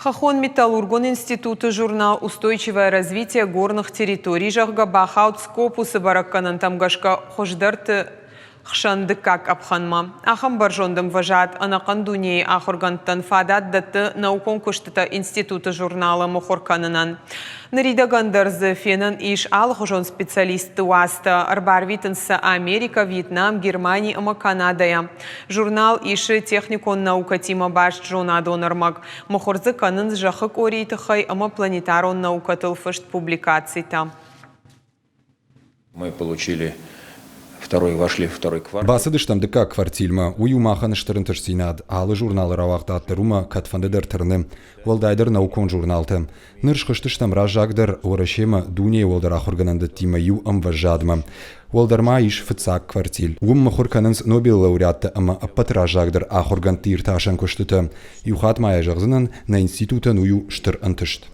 Хӕххон-металлургон институты журнал «Устойчивое развитие горных территорий», зӕгъгӕ, бахауд Скопусы бӕрӕггӕнӕнтӕм гӕсгӕ хуыздӕрты хсӕн дыккаг къӕпхӕнмӕ. Ахӕм бӕрзонд ӕмвӕзад ӕнӕхъӕн дунейы ахуыргӕндтӕн фадат дӕтты наукон куыстытӕ институты журналы мыхуыр кӕнынӕн. Ныридӕгӕн дӕр дзы фенӕн ис алыхуызон специалистты уацтӕ, ӕрбарвитынц сӕ Америкӕ, Вьетнам, Германи ӕмӕ Канадӕйӕ. Журнал исы техникон наукӕтимӕ баст зонадон ӕрмӕг, Мыхуыр дзы кӕнынц зӕххы къорийы тыххӕй ӕмӕ планетарон наукӕтыл фыст публикацитӕ. Мы получили второй, вошли в второй квартал. Бацыдыстӕм дыккаг квартилмӕ. Уый у махӕн стыр ӕнтыстдзинад. Алы журналы рауагъдад дӕр уымӕ кӕдфӕнды дӕр тырны, уӕлдайдӕр наукон журналтӕ. Ныр схызтыстӕм раззагдӕр Уӕрӕсемӕ дунейы уӕлдӕр ахуыргӕнӕндӕттимӕ иу ӕмвӕзадмӕ. Уӕлдӕр ма ис фыццаг квартил. Уым мыхуыр кӕнынц Нобелы лауреаттӕ ӕмӕ ӕппӕт раззагдӕр ахуыргӕндты иртасӕн куыстытӕ. Иу хатт ма йӕ зӕгъдзынӕн, нӕ институтӕн уый у стыр ӕнтыст.